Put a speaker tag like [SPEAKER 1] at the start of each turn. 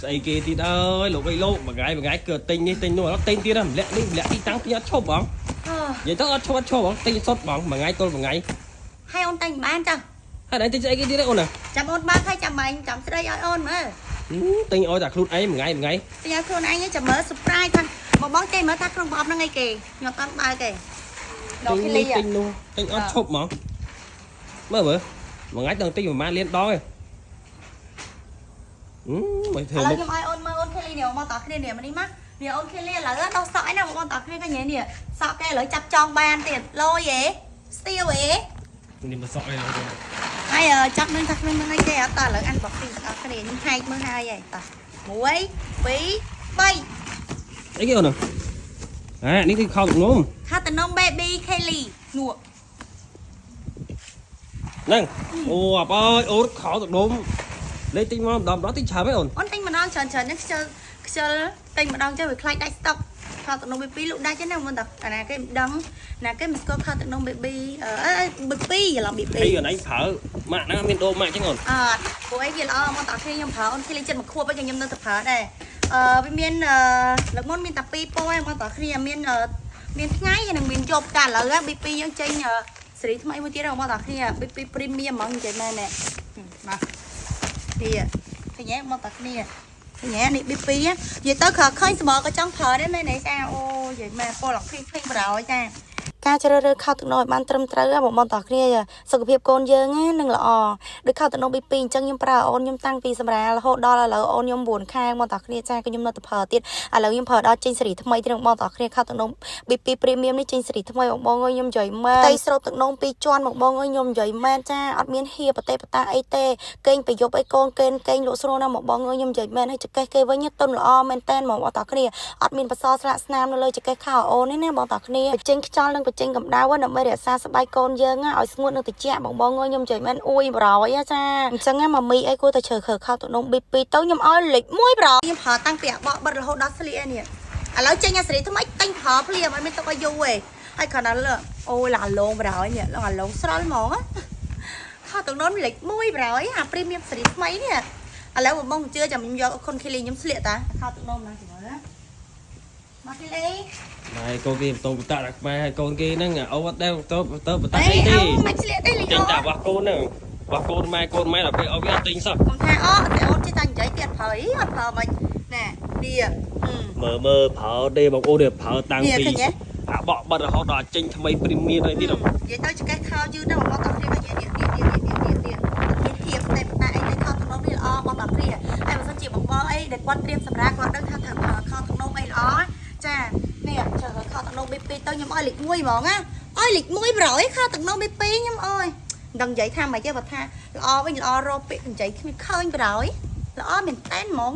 [SPEAKER 1] ស្អីគេទៀតអើយលោកអីលោកមួយថ្ងៃមួយថ្ងៃគឺទិញនេះទិញនោះអត់ទិញទៀតហ្នឹងម្លាក់នេះម្លាក់ទីតាំងទិញអត់ឈប់បង
[SPEAKER 2] អឺ
[SPEAKER 1] និយាយទៅអត់ឈប់អត់ឈប់បងទិញសុទ្ធបងមួយថ្ងៃទល់មួយថ្ងៃ
[SPEAKER 2] ហើយអូនតែងបានចា
[SPEAKER 1] ហើយដល់ទិញស្អីគេទៀតទេអូនណា
[SPEAKER 2] ចាំអូនបើកហើយចាំឯងចាំស្ដីឲ្យអូនមើល
[SPEAKER 1] ទិញឲ្យតែខ្លួនឯងមួយថ្ងៃមួយថ្ងៃ
[SPEAKER 2] ទិញឲ្យខ្លួនឯងចាំមើល surprise ថាបងបងទេមើលថាក្នុងប្រអប់ហ្នឹងអីគេខ្ញុំអត់តាន់បើកទេដល់
[SPEAKER 1] ទិញ
[SPEAKER 2] ឃ្លី
[SPEAKER 1] នេះទិញនោះទិញអត់ឈប់ហ្មងមើលមើលមួយថ្ងៃដល់ទិញប្រហែលលានដងឯងអឺមិនធ្វើ
[SPEAKER 2] ឥឡូវ
[SPEAKER 1] មុខ
[SPEAKER 2] ខ្ញុំឲ្យអូនមើលអូនឃ្លីនេះមកតគ្នានេះមកនេះមកនេះអូនឃ្លីឥឡូវដោះសក់ឯណាបងតគ្នាកញ្ញានេះសក់គេឥឡូវចាប់ចងបានទៀតលយហ៎ស្ទៀវហ៎
[SPEAKER 1] នេះមកសក់ឯង
[SPEAKER 2] ហើយចាប់នឹងថាខ្លួននឹងអីគេអត់តឥឡូវអានបកទីទាំងអស់គ្នាខ្ញុំហែកមើលហើយហើយតោះ1 2 3
[SPEAKER 1] អីគេអូនអានេះគឺខោទឹកនំ
[SPEAKER 2] ខាតនំ baby Kelly នោះ
[SPEAKER 1] ហ្នឹងអូអាប់អើយអូនខោទឹកនំលេខទិញមកម្ដងម្ដងទិញច្រើនហ៎អូន
[SPEAKER 2] អូនទិញម្ដងច្រើនច្រើនហ្នឹងខ្ជិលខ្ជិលទិញម្ដងចេះវាខ្លាចដាច់ស្តុកខោទឹកនំ baby លក់ដាច់ណាមិនតអាណាគេមិនដឹងណាគេមិនស្គាល់ខោទឹកនំ baby អឺ baby ច្រឡំ baby
[SPEAKER 1] អីអូនឯងប្រើម៉ាក់ហ្នឹងអត់មានដូរម៉ាក់ចឹងអូន
[SPEAKER 2] អត់ព្រោះអីវាល្អមកតើគ្នាខ្ញុំប្រើអូនគ្នាចិត្តមួយខួបអីក៏ខ្ញុំនៅតែប្រើដែរអឺវាមានអឺលើកមុនមានតែ2ពណ៌ឯងមកតើគ្នាមានមានថ្ងៃនិងមានយប់តែឥឡូវ BP យើងចេញសេរីថ្មីមួយទៀតមកតើគ្នា BP Premium ហ្មងនិយាយមែនណែបាទនេះឃើញទេមកតើគ្នាឃើញទេនេះ BP និយាយទៅក៏ឃើញសម្បក៏ចង់ប្រើដែរមែនទេចាអូនិយាយមែនពលឡើងភីភីបរោចាការជ្រើសរើសខោទឹកនោមឲ្យបានត្រឹមត្រូវបងបងតោះគ្នាសុខភាពកូនយើងនឹងល្អដូចខោទឹកនោម BP អញ្ចឹងខ្ញុំប្រើអូនខ្ញុំតាំងពីសម្រាលរហូតដល់ឥឡូវអូនខ្ញុំ9ខែបងតោះគ្នាចាក៏ខ្ញុំនៅតែប្រើទៀតឥឡូវខ្ញុំប្រើដល់ចេញសេរីថ្មីទៀតបងតោះគ្នាខោទឹកនោម BP Premium នេះចេញសេរីថ្មីបងបងអើយខ្ញុំនិយាយមែនតៃស្រូបទឹកនោមពីរជាន់បងបងអើយខ្ញុំនិយាយមែនចាអត់មានហៀបតេបតាអីទេកេងប្រយប់អីកូនកេងកេងលក់ស្រួលណាស់បងបងអើយខ្ញុំនិយាយមែនហើយចកេះគេវិញតុនល្អមែនតែនហ្មងបងតោះគ្នាអត់មានបសរស្លាកស្នាមនៅលើចកេះខោអូននេះណាបងតោះគ្នាបញ្ចេញខ្យល់និងបញ្ចេញកម្ដៅដើម្បីរក្សាស្បែកកូនយើងឲ្យស្ងួតនិងត្រជាក់បងបងអើយខ្ញុំនិយាយមែនអួយបរយចាអញ្ចឹងម៉ាមីអីគួរតែជ្រើសរើសខោទឹកនោម BP ទៅខ្ញុំឲ្យលេខ1ប្រខ្ញុំប្រើតាំងពីអាបកបិទរហូតដល់ស្លៀកនេះឥឡូវចេញអាសេរីថ្មីទិញប្រើភ្លាមអត់មានទុកឲ្យយូរទេហើយគ្រាន់តែលើអូយឡាឡងបរយនេះឡាឡងស្រល់ហ្មងខោទឹកនោមលេខ1បរយអាព្រីមៀមសេរីថ្មីនេះឥឡូវបងបងជឿចាំខ្ញុំយកខុនខេលីខ្ញុំស្លៀកតាខោទឹកនោមណាចាំមើលណាមកខេលី
[SPEAKER 1] ណែកូនគេបន្ទោបតាក់ខ្មែរហើយកូនគេហ្នឹងអូអត់ដែលទៅទៅបតាក់
[SPEAKER 2] អី
[SPEAKER 1] អីទេ
[SPEAKER 2] អូមិនស្លៀកទេលី
[SPEAKER 1] ទិញ
[SPEAKER 2] អូ
[SPEAKER 1] តែរបស់កូនហ្នឹងរបស់កូនម៉ែកូនម៉ែដល់ពេលអូវាអត់ទិញសោះ
[SPEAKER 2] កុំថាអូតែអូនចេះតែនិយាយទៀតប្រើអីអត់ប្រើមិនណែនេះ
[SPEAKER 1] មើលមើលប្រើទេបងអូនទេប្រើតាំងពី
[SPEAKER 2] នេះឃើញទេ
[SPEAKER 1] អាបកបិទរហូតដល់ចេញថ្មីព្រីមៀមអីទៀត
[SPEAKER 2] និយាយទៅឆ្កេះខោយឺតណាស់បងតោះគ្នាវិញនេះនេះនេះនេះនេះនេះមានធៀបតែតែអីទេខោទំនំនេះល្អបងតោះគ្នាហើយបើសិនជាបងបងអីដែលគាត់ត្រៀមសម្រាប់គាត់ដឹងថាត្រូវប្រើខោទំនំអីល្អចានេះចើខោទំនំ BP ទៅខ្ញុំឲ្យលេខ1ហ្មងណាឲ្យលេខ1ប្រយខោទំនំ BP ខ្ញុំអើយមិនដឹងនិយាយថាម៉េចទេបើថាល្អវិញល្អរកពាក្យនិយាយគ្មានឃើញប្រយល្អមែនតែនហ្មង